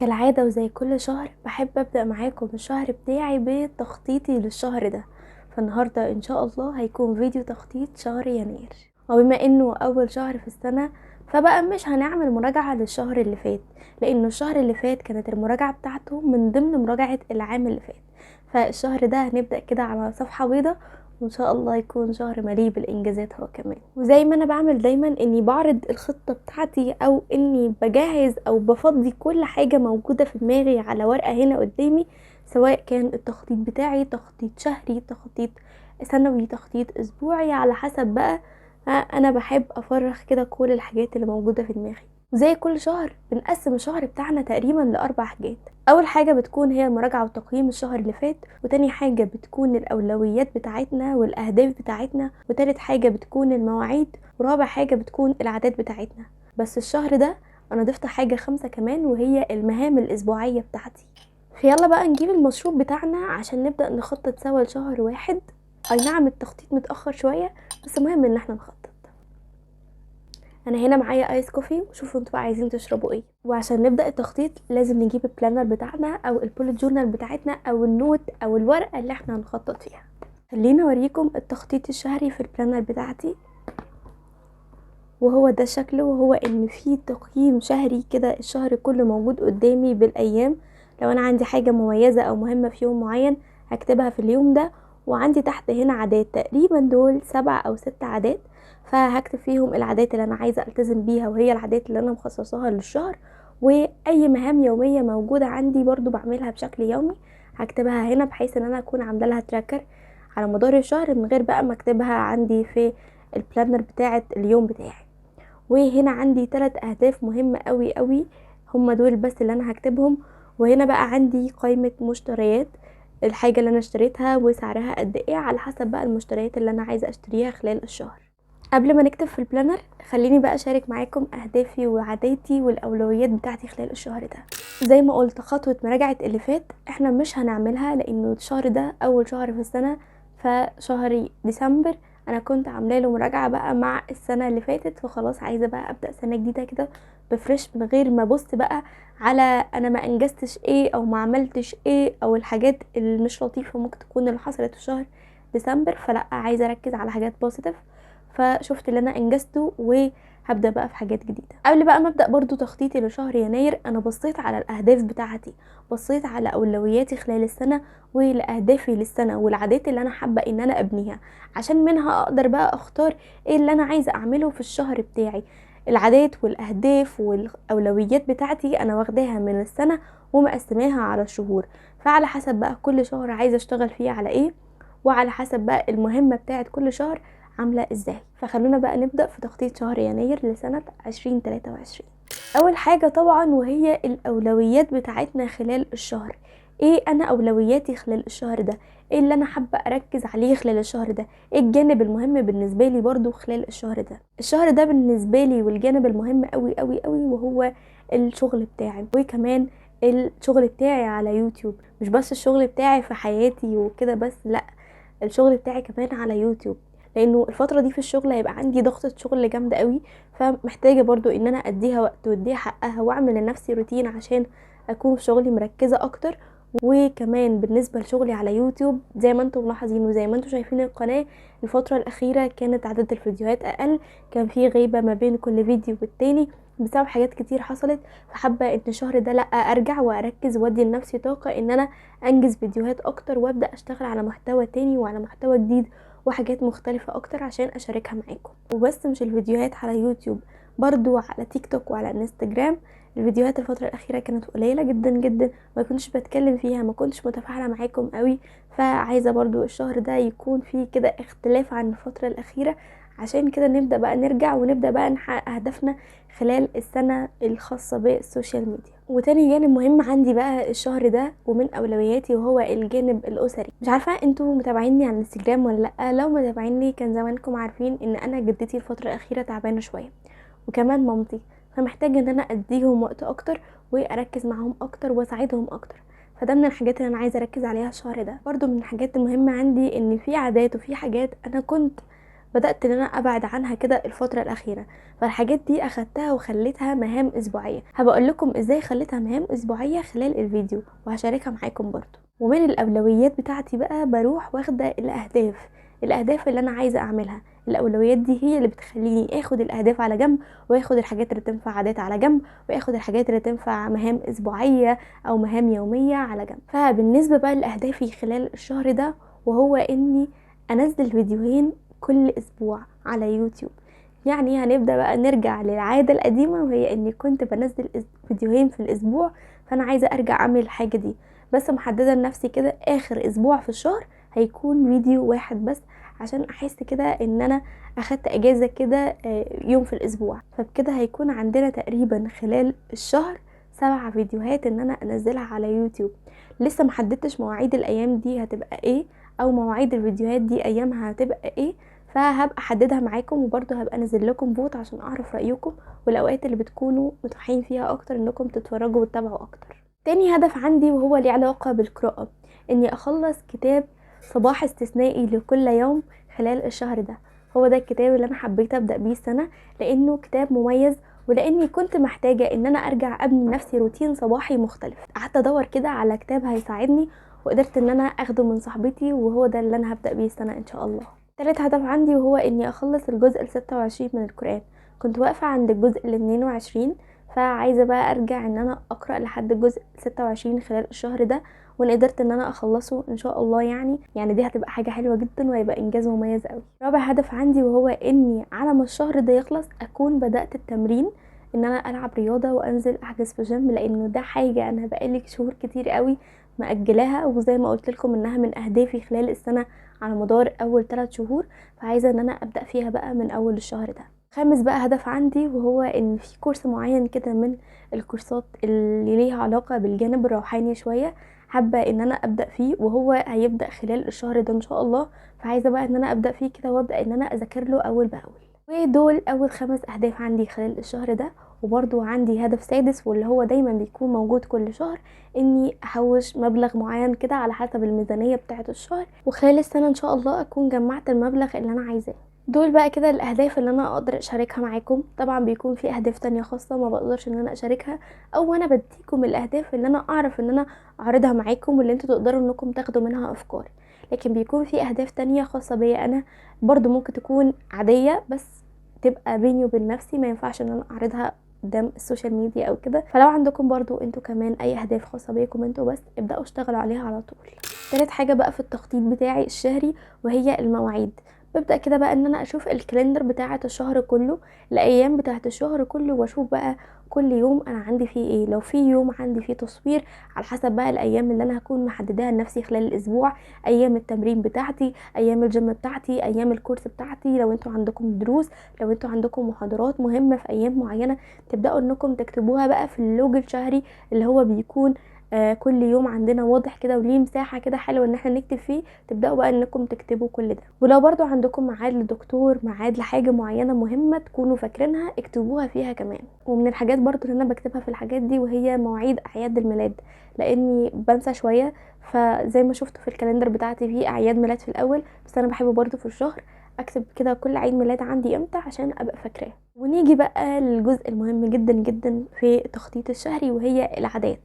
كالعادة وزي كل شهر بحب أبدأ معاكم الشهر بتاعي بتخطيطي للشهر ده، فالنهاردة إن شاء الله هيكون فيديو تخطيط شهر يناير. وبما إنه أول شهر في السنة فبقى مش هنعمل مراجعة للشهر اللي فات، لأنه الشهر اللي فات كانت المراجعة بتاعته من ضمن مراجعة العام اللي فات، فالشهر ده هنبدأ كده على صفحة بيضة، وإن شاء الله يكون شهر مليء بالإنجازات هو كمان. وزي ما أنا بعمل دايما إني بعرض الخطة بتاعتي أو إني بجهز أو بفضي كل حاجة موجودة في دماغي على ورقة هنا قدامي، سواء كان التخطيط بتاعي تخطيط شهري، تخطيط سنوي، تخطيط أسبوعي، على حسب بقى أنا بحب أفرغ كده كل الحاجات اللي موجودة في دماغي. وزي كل شهر بنقسم الشهر بتاعنا تقريبا لأربع حاجات. أول حاجة بتكون هي المراجعة وتقييم الشهر اللي فات، وتاني حاجة بتكون الأولويات بتاعتنا والأهداف بتاعتنا، وتالت حاجة بتكون المواعيد، ورابع حاجة بتكون العادات بتاعتنا. بس الشهر ده أنا ضفت حاجة 5 كمان، وهي المهام الأسبوعية بتاعتي. فيلا بقى نجيب المشروب بتاعنا عشان نبدأ نخطط سوا لشهر واحد. أي نعم التخطيط متأخر شوية، بس مهم إن احنا نخطط. انا هنا معايا ice coffee، وشوفوا انتوا بقى عايزين تشربوا ايه. وعشان نبدا التخطيط لازم نجيب ال planner بتاعنا او ال bullet journal بتاعتنا او ال note او الورقة اللي احنا هنخطط فيها. خلينا اوريكم التخطيط الشهري في ال planner بتاعتي، وهو ده شكله، وهو ان في تقييم شهري كده، الشهر كله موجود قدامي بالايام. لو انا عندي حاجة مميزة او مهمة في يوم معين هكتبها في اليوم ده. وعندي تحت هنا عادات، تقريبا دول 7 او 6 عادات، فهكتب فيهم العادات اللي انا عايزه التزم بيها وهي العادات اللي انا مخصصاها للشهر، واي مهام يومية موجودة عندي برضو بعملها بشكل يومي هكتبها هنا، بحيث ان انا اكون عامله لها tracker على مدار الشهر من غير بقى ما اكتبها عندي في ال planner بتاعه اليوم بتاعي. وهنا عندي 3 اهداف مهمة قوي قوي، هم دول بس اللي انا هكتبهم. وهنا بقى عندي قائمة مشتريات، الحاجة اللي انا اشتريتها وسعرها قد ايه على حسب بقى المشتريات اللي انا عايزه اشتريها خلال الشهر. قبل ما نكتب في ال planner خليني بقى اشارك معاكم اهدافي وعاداتي والاولويات بتاعتي خلال الشهر ده. زي ما قلت خطوة مراجعه اللي فات احنا مش هنعملها، لانه الشهر ده اول شهر في السنة، فشهر ديسمبر انا كنت عامله له مراجعه بقى مع السنة اللي فاتت، فخلاص عايزه بقى ابدا سنة جديدة كده ب fresh، من غير ما ابص بقى على انا ما انجزتش ايه او ما عملتش ايه او الحاجات اللي مش لطيفة ممكن تكون اللي حصلت في شهر ديسمبر. فلا، عايزه اركز على حاجات positive، فشفت اللي انا انجزته وهبدا بقى في حاجات جديدة. قبل بقى ما ابدا برضو تخطيطي لشهر يناير، انا بصيت على الاهداف بتاعتي، بصيت على اولوياتي خلال السنة ولاهدافي للسنة والعادات اللي انا حابة ان انا ابنيها، عشان منها اقدر بقى اختار ايه اللي انا عايزه اعمله في الشهر بتاعي. العادات والاهداف والاولويات بتاعتي انا واخداها من السنة ومقسماها على الشهور، فعلى حسب بقى كل شهر عايزه اشتغل فيه على ايه، وعلى حسب بقى المهمة بتاعت كل شهر عامله ازاي. فخلونا بقى نبدا في تخطيط شهر يناير لسنه 2023. اول حاجة طبعا وهي الاولويات بتاعتنا خلال الشهر. ايه انا اولوياتي خلال الشهر ده؟ ايه اللي انا حابة اركز عليه خلال الشهر ده؟ ايه الجانب المهم بالنسبة لي برضو خلال الشهر ده؟ الشهر ده بالنسبة لي والجانب المهم قوي قوي قوي وهو الشغل بتاعي، وكمان الشغل بتاعي على يوتيوب. مش بس الشغل بتاعي في حياتي وكده بس، لا، الشغل بتاعي كمان على يوتيوب، لانه الفترة دي في الشغل هيبقى عندي ضغطه شغل جامدة قوي، فمحتاجه برضو ان انا اديها وقت واديها حقها واعمل لنفسي روتين عشان اكون في شغلي مركزه اكتر. وكمان بالنسبة لشغلي على يوتيوب، زي ما انتم ملاحظين وزي ما انتم شايفين القناة الفترة الاخيرة كانت عدد الفيديوهات اقل، كان في غيبه ما بين كل فيديو والتاني بسبب حاجات كتير حصلت. فحابه ان الشهر ده لا ارجع واركز وادي لنفسي طاقة ان انا انجز فيديوهات اكتر وابدا اشتغل على محتوى تاني وعلى محتوى جديد وحاجات مختلفة اكتر عشان اشاركها معاكم. وبس مش الفيديوهات على يوتيوب، برضو على تيك توك وعلى انستجرام. الفيديوهات الفترة الأخيرة كانت قليلة جدا جدا، ما كنتش بتكلم فيها، ما كنتش متفاعلة معاكم قوي، فعايزة برضو الشهر ده يكون فيه كده اختلاف عن الفترة الأخيرة، عشان كده نبدأ بقى نرجع ونبدأ بقى نحقق أهدافنا خلال السنة الخاصة بال social media. وتاني جانب مهم عندي بقى الشهر ده ومن أولوياتي وهو الجانب الأسري. مش عارفة انتوا متابعيني على الانستجرام ولا لأ، لو متابعيني كان زمانكم عارفين ان انا جدتي الفترة الأخيرة تعبانة شوية، وكمان مامتي، فمحتاجة ان انا اديهم وقت اكتر واركز معاهم اكتر واساعدهم اكتر. فده من الحاجات اللي انا عايزة اركز عليها الشهر ده. برضو من الحاجات المهمة عندي ان في عادات وفي حاجات انا كنت بدأت ان انا ابعد عنها كده الفترة الاخيرة. فالحاجات دي اخدتها وخليتها مهام اسبوعية. هبقول لكم ازاي خليتها مهام اسبوعية خلال الفيديو وهشاركها معاكم برضو. ومن الاولويات بتاعتي بقى بروح واخدة الاهداف اللي انا عايزة اعملها. الاولويات دي هي اللي بتخليني اخد الاهداف على جنب، واخد الحاجات اللي تنفع عادات على جنب، واخد الحاجات اللي تنفع مهام اسبوعية او مهام يومية على جنب. فبالنسبة بقى لاهدافي خلال الشهر ده، وهو اني انزل فيديوهين كل اسبوع على يوتيوب. يعني هنبدأ بقى نرجع للعادة القديمة، وهي اني كنت بنزل فيديوهين في الاسبوع، فانا عايزة ارجع اعمل الحاجة دي، بس محددة لنفسي كده اخر اسبوع في الشهر هيكون فيديو واحد بس، عشان احس كده ان انا اخدت اجازة كده يوم في الاسبوع. فبكده هيكون عندنا تقريبا خلال الشهر 7 فيديوهات ان انا انزلها على يوتيوب. لسه محددتش مواعيد الايام دي هتبقى ايه، او مواعيد الفيديوهات دي ايامها هتبقى ايه، فهبقى احددها معاكم، وبرضه هبقى انزل لكم vote عشان اعرف رايكم والاوقات اللي بتكونوا متاحين فيها اكتر انكم تتفرجوا وتتابعوا اكتر. تاني هدف عندي وهو ليه علاقة بالقراءة، اني اخلص كتاب صباح استثنائي لكل يوم خلال الشهر ده. هو ده الكتاب اللي انا حبيت ابدا بيه السنة، لانه كتاب مميز، ولاني كنت محتاجه ان انا ارجع ابني لنفسي روتين صباحي مختلف. قعدت ادور كده على كتاب هيساعدني، وقدرت ان انا اخده من صاحبتي، وهو ده اللي انا هبدا بيه السنة ان شاء الله. تالت هدف عندي وهو اني اخلص الجزء 26 من القران. كنت واقفة عند الجزء 22، فعايزه بقى ارجع ان انا اقرا لحد الجزء 26 خلال الشهر ده، وان قدرت ان انا اخلصه ان شاء الله يعني دي هتبقى حاجة حلوة جدا وهيبقى انجاز مميز قوي. رابع هدف عندي وهو اني على ما الشهر ده يخلص اكون بدات التمرين، ان انا العب رياضة وانزل احجز في جيم، لانه ده حاجة انا بقالي شهور كتير قوي مأجلاها، وزي ما قلت لكم انها من اهدافي خلال السنة على مدار اول 3 شهور، فعايزه ان انا ابدا فيها بقى من اول الشهر ده. خامس بقى هدف عندي وهو ان في كورس معين كده من الكورسات اللي ليها علاقة بالجانب الروحاني شوية، حابة ان انا ابدا فيه، وهو هيبدا خلال الشهر ده ان شاء الله، فعايزه بقى ان انا ابدا فيه كده وابدا ان انا اذاكر له اول باول. ودول اول 5 اهداف عندي خلال الشهر ده. وبرضو عندي هدف سادس واللي هو دايما بيكون موجود كل شهر، اني احوش مبلغ معين كده على حسب الميزانية بتاعه الشهر، وخلال السنة ان شاء الله اكون جمعت المبلغ اللي انا عايزاه. دول بقى كده الاهداف اللي انا اقدر اشاركها معاكم. طبعا بيكون في اهداف تانية خاصة ما بقدرش ان انا اشاركها، او انا بديكم الاهداف اللي انا اعرف ان انا اعرضها معاكم واللي انتوا تقدروا انكم تاخدوا منها افكار، لكن بيكون في اهداف تانية خاصة بيا انا برضو ممكن تكون عادية بس تبقى بيني وبين نفسي، ما ينفعش ان انا اعرضها قدام ال social media او كده. فلو عندكم برضو انتوا كمان اي اهداف خاصة بيكم انتوا بس ابدأوا اشتغلوا عليها على طول. تالت حاجة بقى في التخطيط بتاعي الشهري وهي المواعيد. ببدأ كده بقى ان انا اشوف ال calendar بتاعة الشهر كله، الايام بتاعة الشهر كله، واشوف بقى كل يوم انا عندي فيه ايه. لو في يوم عندي فيه تصوير على حسب بقى الايام اللي انا هكون محدداها لنفسي خلال الاسبوع، ايام التمرين بتاعتي، ايام الجيم بتاعتي، ايام الكورس بتاعتي، لو انتوا عندكم دروس، لو انتوا عندكم محاضرات مهمة في ايام معينة، تبدأوا انكم تكتبوها بقى في ال log الشهري اللي هو بيكون كل يوم عندنا واضح كده وليه مساحة كده حلوة ان احنا نكتب فيه. تبدأوا بقى انكم تكتبوا كل ده. ولو برضو عندكم ميعاد لدكتور، ميعاد لحاجة معينة مهمة تكونوا فاكرينها، اكتبوها فيها كمان. ومن الحاجات برضو اللي انا بكتبها في الحاجات دي وهي مواعيد اعياد الميلاد، لاني بنسى شوية، فزي ما شفتوا في ال calendar بتاعتي في اعياد ميلاد في الاول، بس انا بحب برضو في الشهر اكتب كده كل عيد ميلاد عندي امتى عشان ابقى فاكراه. ونيجي بقى للجزء المهم جدا جدا في التخطيط الشهري وهي العادات.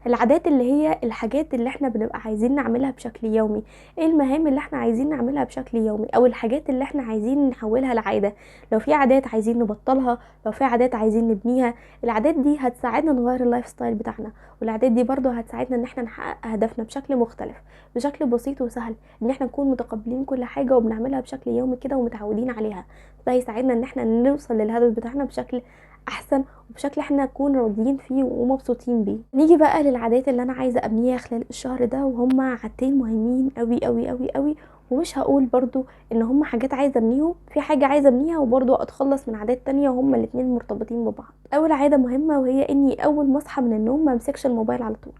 العادات اللي هي الحاجات اللي احنا بنبقى عايزين نعملها بشكل يومي، ايه المهام اللي احنا عايزين نعملها بشكل يومي، او الحاجات اللي احنا عايزين نحولها لعادة. لو في عادات عايزين نبطلها، لو في عادات عايزين نبنيها، العادات دي هتساعدنا نغير ال lifestyle بتاعنا، والعادات دي برضو هتساعدنا ان احنا نحقق اهدافنا بشكل مختلف، بشكل بسيط وسهل، ان احنا نكون متقبلين كل حاجة وبنعملها بشكل يومي كده ومتعودين عليها. ده هيساعدنا ان احنا نوصل للهدف بتاعنا بشكل احسن وبشكل احنا نكون راضيين فيه ومبسوطين بيه. نيجي بقى للعادات اللي انا عايزه ابنيها خلال الشهر ده، وهم عادتين مهمين قوي قوي قوي قوي، ومش هقول برضو ان هم حاجات عايزه ابنيهم، في حاجة عايزه ابنيها وبرضو اتخلص من عادات تانية، وهم الاتنين مرتبطين ببعض. اول عادة مهمة وهي اني اول ما اصحى من النوم ما امسكش الموبايل على طول.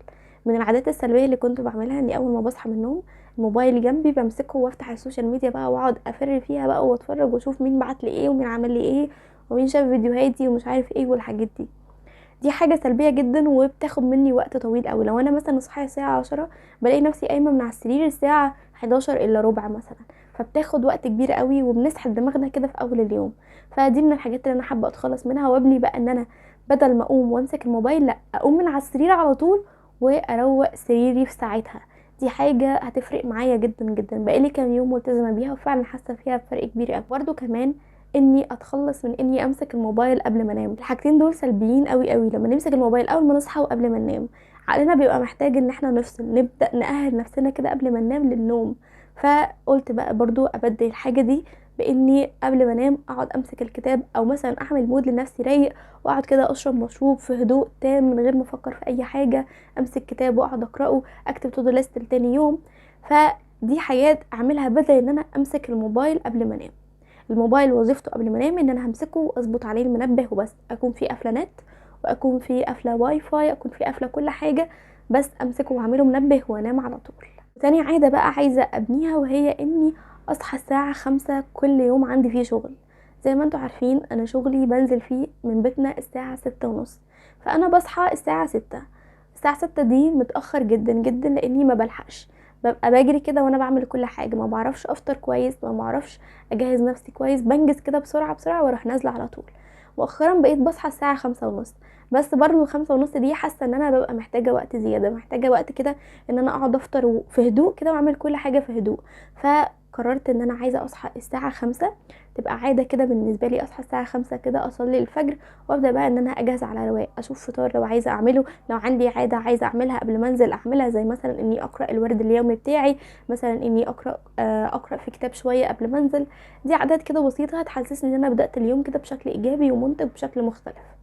من العادات السلبية اللي كنت بعملها اني اول ما بصحى من النوم الموبايل جنبي بمسكه وافتح ال social media بقى واقعد افر فيها بقى واتفرج واشوف مين بعت لي ايه ومين عمل لي ايه ومين شاف فيديوهاتي ومش عارف ايه والحاجات دي. دي حاجة سلبية جدا وبتاخد مني وقت طويل قوي. لو انا مثلا صاحية الساعة 10 بلاقي نفسي قايمة من على السرير الساعة 10:45 مثلا، فبتاخد وقت كبير قوي وبنسحب دماغنا كده في اول اليوم. فدي من الحاجات اللي انا حابة اتخلص منها، وابني بقى ان انا بدل ما اقوم وامسك الموبايل، لا اقوم من على السرير على طول واروق سريري في ساعتها. دي حاجة هتفرق معايا جدا جدا، بقالي كام يوم ملتزمة بيها وفعلا حاسه فيها بفرق كبير قوي. برده كمان اني اتخلص من اني امسك الموبايل قبل ما انام. الحاجتين دول سلبيين قوي قوي، لما نمسك الموبايل اول ما نصحى وقبل ما ننام عقلنا بيبقى محتاج ان احنا نفصل، نبدا نأهل نفسنا كده قبل ما ننام للنوم. فقلت بقى برضو ابدل الحاجة دي باني قبل ما انام اقعد امسك الكتاب، او مثلا اعمل mood لنفسي رايق واقعد كده اشرب مشروب في هدوء تام من غير ما افكر في اي حاجة، امسك كتاب واقعد اقراه، اكتب to do list لتاني يوم. فدي حاجات اعملها بدل ان انا امسك الموبايل قبل ما انام. الموبايل وظيفته قبل ما انام ان انا همسكه واظبط عليه المنبه وبس، اكون في قافله نت واكون في قافله واي فاي، اكون في قافله كل حاجة، بس امسكه واعمله منبه وانام على طول. تاني عادة بقى عايزه ابنيها وهي اني اصحى الساعة 5 كل يوم عندي فيه شغل. زي ما انتوا عارفين انا شغلي بنزل فيه من بيتنا الساعة 6:30، فانا بصحى الساعة 6. الساعة 6 دي متاخر جدا جدا لاني ما بلحقش، ببقى بجري كده وانا بعمل كل حاجة، ما بعرفش افطر كويس، ما بعرفش اجهز نفسي كويس، بنجز كده بسرعة بسرعة واروح نازله على طول. مؤخرا بقيت بصحى الساعة 5:30، بس برضو 5:30 دي حاسه ان انا ببقى محتاجه وقت زيادة، محتاجه وقت كده ان انا اقعد افطر في هدوء كده واعمل كل حاجة في هدوء. فقررت ان انا عايزه اصحى الساعة 5، تبقى عادة كده بالنسبة لي، اصحى الساعة 5 كده اصلي الفجر وابدا بقى ان انا اجهز على رواق، اشوف فطار لو عايزه اعمله، لو عندي عادة عايزه اعملها قبل ما انزل اعملها، زي مثلا اني اقرا الورد اليومي بتاعي، مثلا اني اقرا في كتاب شوية قبل ما انزل. دي عادات كده بسيطة هتحسسني ان انا بدات اليوم كده بشكل ايجابي ومنتج بشكل مختلف.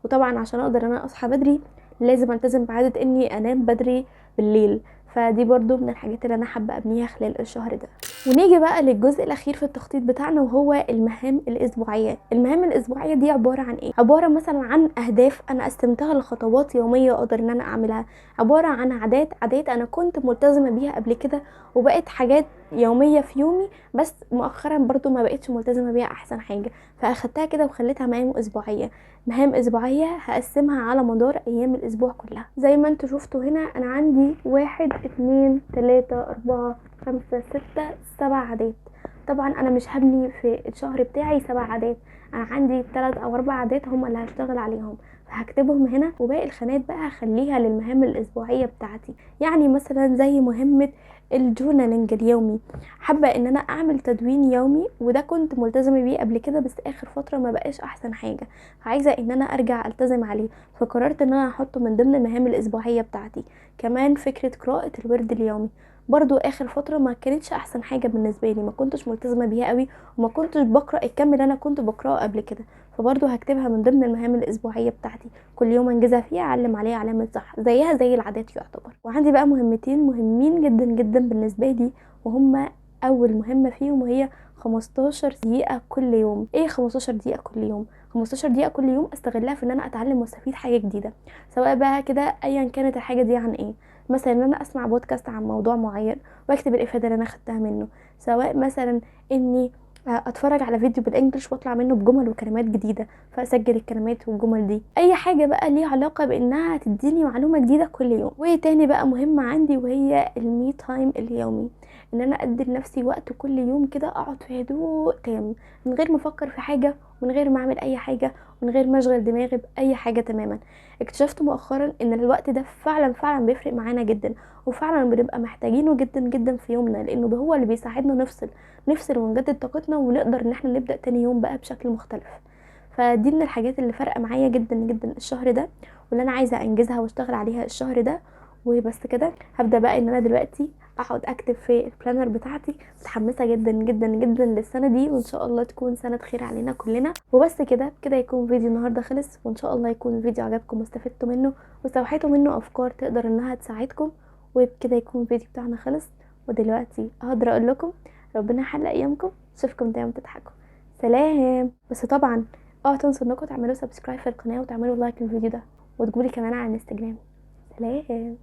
وطبعا عشان اقدر ان انا اصحى بدري لازم التزم بعادة اني انام بدري بالليل، فدي برضو من الحاجات اللي انا حابة ابنيها خلال الشهر ده. ونيجي بقى للجزء الاخير في التخطيط بتاعنا وهو المهام الاسبوعية. المهام الاسبوعية دي عبارة عن ايه؟ عبارة مثلا عن اهداف انا قسمتها لخطوات يومية اقدر ان انا اعملها، عبارة عن عادات انا كنت ملتزمة بيها قبل كده وبقت حاجات يومية في يومي، بس مؤخرا برضو ما بقتش ملتزمة بيها احسن حاجة، فاخدتها كده وخليتها مهام اسبوعية. مهام اسبوعية هقسمها على مدار ايام الاسبوع كلها. زي ما انتوا شفتوا هنا انا عندي 1 2 3 4 5 6 7 عادات. طبعا انا مش هبني في الشهر بتاعي 7 عادات، انا عندي 3 او 4 عادات هم اللي هشتغل عليهم، فهكتبهم هنا، وباقي الخانات بقى هخليها للمهام الاسبوعية بتاعتي. يعني مثلا زي مهمة ال journaling اليومي، حابة ان انا اعمل تدوين يومي، وده كنت ملتزمة بيه قبل كده بس اخر فترة ما بقاش احسن حاجة، فعايزه ان انا ارجع التزم عليه، فقررت ان انا احطه من ضمن المهام الاسبوعية بتاعتي. كمان فكرة قراءة الورد اليومي برضو اخر فترة ما كانتش احسن حاجة بالنسبة لي، ما كنتش ملتزمة بيها قوي وما كنتش بقرا الكم اللي انا كنت بقراه قبل كده، فبرضو هكتبها من ضمن المهام الاسبوعية بتاعتي، كل يوم انجزها فيها اعلم عليها علامة صح، زيها زي العادات يعتبر. وعندي بقى مهمتين مهمين جدا جدا بالنسبة لي، وهما اول مهمة فيهم وهي 15 دقيقة كل يوم. ايه 15 دقيقة كل يوم؟ 15 دقيقة كل يوم استغلها في ان انا اتعلم واستفيد حاجة جديدة، سواء بقى كده ايا كانت الحاجة دي عن ايه. مثلا ان انا اسمع بودكاست عن موضوع معين واكتب الافادة اللي انا خدتها منه، سواء مثلا اني اتفرج على فيديو بال English واطلع منه بجمل وكلمات جديدة فاسجل الكلمات والجمل دي، اي حاجة بقى ليها علاقة بانها تديني معلومة جديدة كل يوم. وتاني بقى مهمة عندي وهي ال me time اليومي، ان انا ادي لنفسي وقت كل يوم كده اقعد في هدوء تام من غير ما افكر في حاجة ومن غير ما اعمل اي حاجة ومن غير ما اشغل دماغي باي حاجة تماما. اكتشفت مؤخرا ان الوقت ده فعلا فعلا بيفرق معانا جدا، وفعلا بنبقى محتاجينه جدا جدا في يومنا، لانه هو اللي بيساعدنا نفصل ونجدد طاقتنا ونقدر ان احنا نبدا تاني يوم بقى بشكل مختلف. فدي من الحاجات اللي فارقه معايا جدا جدا الشهر ده، واللي انا عايزه انجزها واشتغل عليها الشهر ده. وبس كده هبدا بقى ان انا دلوقتي اقعد اكتب في ال planner بتاعتي، متحمسة جدا جدا جدا للسنة دي، وان شاء الله تكون سنة خير علينا كلنا. وبس كده كده يكون فيديو النهارده خلص، وان شاء الله يكون الفيديو عجبكم واستفدتوا منه واستوحيتوا منه افكار تقدر انها تساعدكم. وبكده يكون الفيديو بتاعنا خلص، ودلوقتي اقدر اقول لكم ربنا يحلق ايامكم، اشوفكم دايما تضحكوا. سلام. بس طبعا اوعوا تنسوا انكم تعملوا subscribe في القناة وتعملوا like للفيديو ده وتقولي كمان على الانستجرام. سلام.